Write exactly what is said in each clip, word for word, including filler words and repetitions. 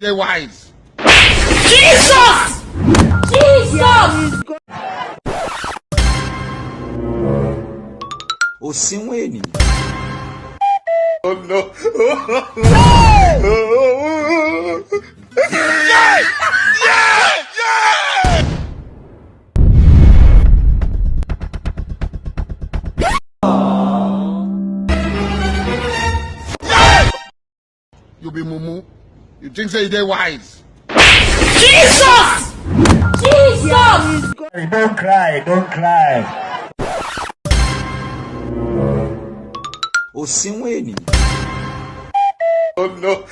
They wise. Jesus! Jesus! Osi mwen ni. Oh no. You be mumu. You think say you dey wise? Jesus! Jesus! Don't cry, don't cry. Osi mwen ni. Oh no.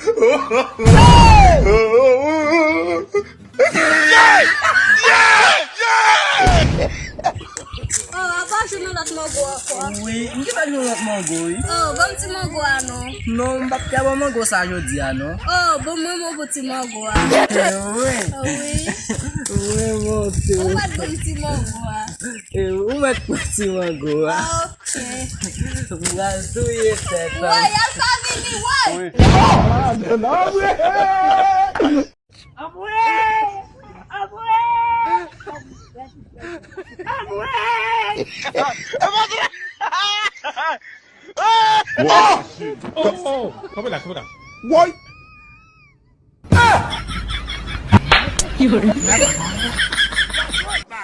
Oh, apa jwenn yon lòt mango ankò? Wi, m gentan jwenn yon lòt mango, wi. Oh, ban m ti mango a non. Non, m p ap ka ba w mango sa jodi a non. Oh, bon, mwen mwen pou ti mango a. Wi. Oh, wi. Wi, monte. Ou mèt ban m ti mango a. Ou mèt pran ti mango a. Ah, ok. M pral touye tèt an. Woy, Alpha vini, woy. Wi. Anmwey! Anmwey! Anmwey! Oh! Oh! Kanpe la, kanpe la. Woy! Ah! Yo. Bagay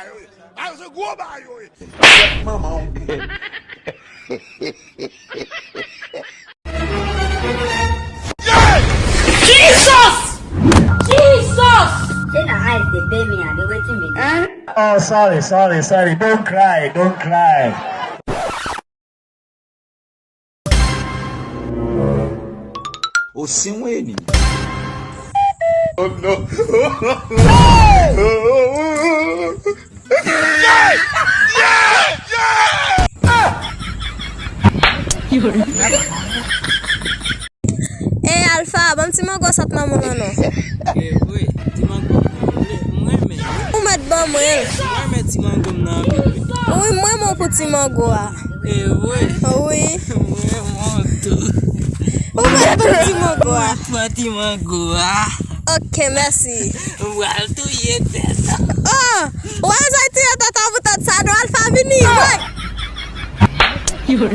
yo ye. Bagay yo se gwo bagay yo ye. Manman w. Jesus! Jesus! Say na ice dey pay me, I dey wait me. Oh, sorry, sorry, sorry. Don't cry, don't cry. Osi mwen ni. Oh no. Ey, Alpha, ban m ti mango sòt nan men w lan non. Evre, ti mango m nan, m renmen. Ou mèt ban mwen l. M renmen ti mango m nan anpil, wi. Wi, m renmen w pou ti mango a. Evre. Wi. M renmen w tou. Ou mèt ban m ti mango a. M mèt pran ti mango a. Ok, mèsi. M pral touye tèt. Oh, w pa bezwen touye tèt an pou tèt sa non, Alpha vini. Woy. Yo.